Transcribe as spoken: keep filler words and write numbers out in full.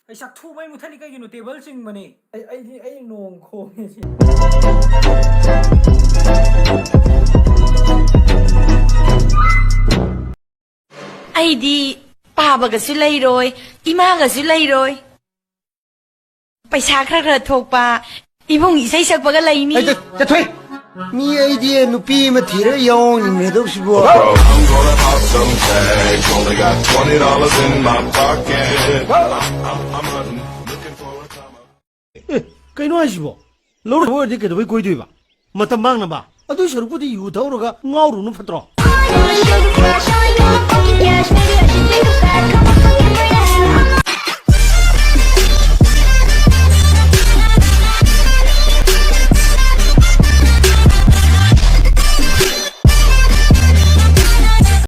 ꯑꯩ ꯆꯥꯛꯊꯨ ꯃꯩ ꯃꯨꯊꯠꯂꯤ ꯀꯩꯒꯤꯅꯣ? ꯇꯦꯕꯜ ꯆꯤꯡꯕꯅꯦ꯫ ꯑꯩ, ꯑꯩꯗꯤ, ꯑꯩ ꯅꯣꯡ ꯈꯣꯡꯉꯦ ꯁꯤ꯫ ꯑꯩꯗꯤ ꯄꯥꯕꯒꯁꯨ ꯂꯩꯔꯣꯏ, ꯏꯃꯥꯒꯁꯨ ꯂꯩꯔꯣꯏ꯫ ꯄꯩꯁꯥ ꯈꯔ ꯈꯔ ꯊꯣꯛꯄ ꯏꯃꯨꯡ ꯏꯁꯩ ꯁꯛꯄꯒ ꯂꯩꯅꯤ꯫ ꯑꯩ ꯆꯠ-, ꯆꯠꯊꯣꯛꯏ꯫ ꯃꯤ ꯑꯩꯗꯤ ꯅꯨꯄꯤ ꯑꯃ ꯊꯤꯔꯒ ꯌꯥꯎꯅꯤꯡꯉꯦꯗꯧꯁꯤꯕꯣ꯫ Bro, I'm gonna pop some tags. Only got twenty dollars in my pocket. I'm, I'm, I'm hunting, looking for a come up. ꯑꯦ, ꯀꯩꯅꯣ ꯍꯥꯏꯁꯤꯕꯣ? ꯂꯧꯔꯣꯏꯗꯕ ꯑꯣꯏꯔꯗꯤ ꯀꯩꯗꯧꯕꯩ ꯀꯣꯏꯗꯣꯏꯕ? ꯃꯇꯝ ꯃꯥꯡꯅꯕ? ꯑꯗꯨꯏ ꯁꯔꯨꯛꯄꯨꯗꯤ ꯌꯨ ꯊꯛꯎꯔꯒ ꯉꯥꯎꯔꯨꯅꯨ ꯐꯠꯇ꯭ꯔꯣ?